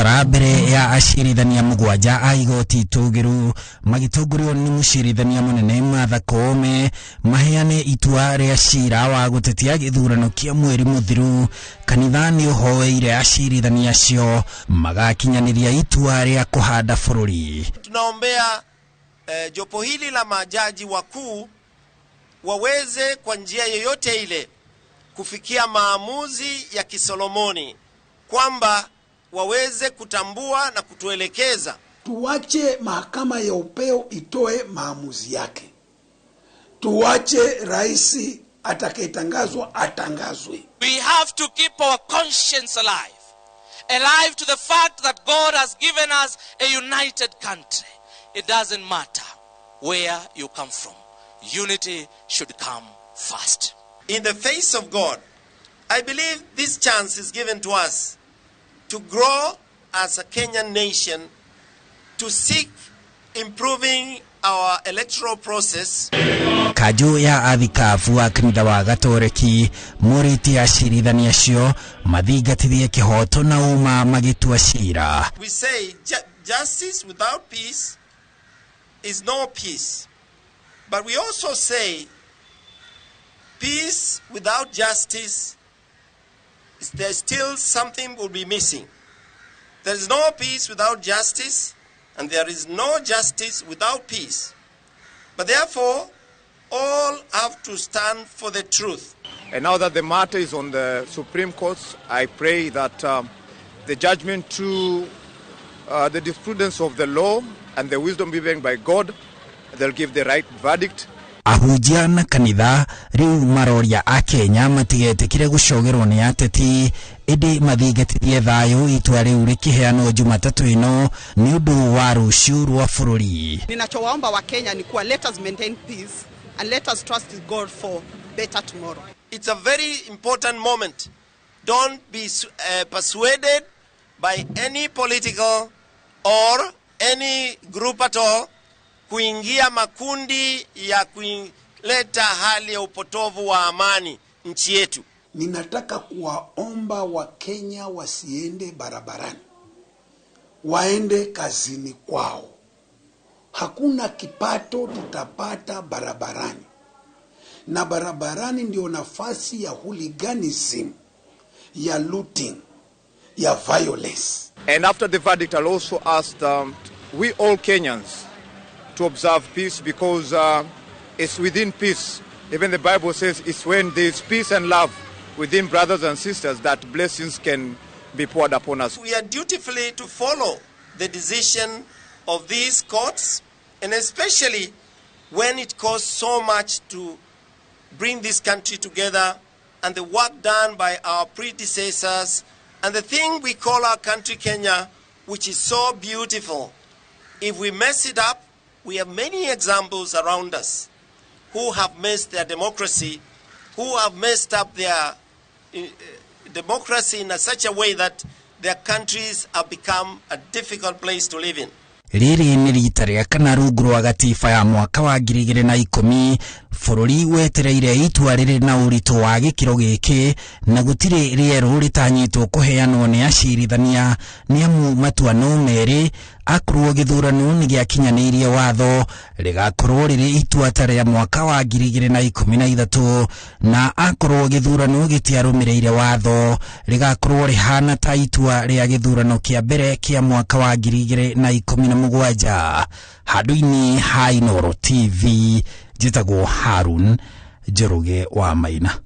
Mũtaratara mbere ya acirithania 7 a igoti itũgĩru magĩtongorio nĩ mũcirithania mũnene Martha Koome maheane itua rĩa cira wa gũtetia gĩthurano kĩa mweri mũthiru. Kanitha nĩ ũhoeire acirithania acio magakinyanĩria itua rĩa kũhanda bũrũri. Tunaombea jopo hili la majaji wakuu waweze kwa njia yoyote ile kufikia maamuzi ya kisolomoni kwamba waweze kutambua na kutuelekeza. Tuache mahakama ya upeo itoe maamuzi yake. Tuache rais atakayetangazwa atangazwe. We have to keep our conscience alive. Alive to the fact that God has given us a united country. It doesn't matter where you come from. Unity should come first. In the face of God, I believe this chance is given to us to grow as a Kenyan nation, to seek improving our electoral process. Kanjũ ya athikabu a kanitha wa Gatoreki morĩtie acirithania acio mathingatithie kĩhoto na ũma magĩtua cira. We say justice without peace is no peace. But we also say peace without justice, there's still something will be missing. There is no peace without justice, and there is no justice without peace. But therefore, all have to stand for the truth. And now that the matter is on the Supreme Court, I pray that the judgment to the jurisprudence of the law and the wisdom given by God, they'll give the right verdict. Ahunjia na kanitha rĩu maroria a Kenya matigetĩkĩre gũcogerwo nĩ ateti ĩndĩ mathingatithie thayũ itua rĩu rĩkĩheanwo Jumatatũ ĩno nĩ ũndũ wa rũciũ rwa bũrũri. Ninachowaomba wa Kenya ni kuwa let us maintain peace and let us trust God for better tomorrow. It's a very important moment. Don't be persuaded by any political or any group at all kuingia makundi ya kuleta hali ya upotovu wa amani nchi yetu. Ninataka kuwaomba Wakenya wasiende barabarani, waende kazini kwao. Hakuna kipato tutapata barabarani, na barabarani ndio nafasi ya hooliganism, ya looting, ya violence. And after the verdict, I'll also ask we all Kenyans to observe peace, because it's within peace. Even the Bible says it's when there's peace and love within brothers and sisters that blessings can be poured upon us. We are dutifully to follow the decision of these courts, and especially when it costs so much to bring this country together, and the work done by our predecessors, and the thing we call our country Kenya, which is so beautiful. If we mess it up, we have many examples around us who have messed their democracy, who have messed up their democracy in such a way that their countries have become a difficult place to live in. Rĩrĩ nĩ rita rĩa kana rungu rwa gatiba ya mwaka wa 2010 bũrũri wetereire itua rĩrĩ na ũritũ wa gĩkĩro gĩkĩ na gũtirĩ rĩerũ rĩtanyĩtwo kũheanwo nĩ acirithania nĩ amu matua no merĩ akorwo gĩthurano nĩ gĩakinyanĩirie watho rĩgakorwo rĩrĩ itua ta rĩa mwaka wa 2013 na akorwo gĩthurano gĩtiarũmĩrĩire watho rĩgakorwo rĩhana ta itua rĩa gĩthurano kĩa mbere kĩa mwaka wa 2017. Handũ-inĩ ha Inooro TV njĩtagwo Harun Njoroge wa Maina.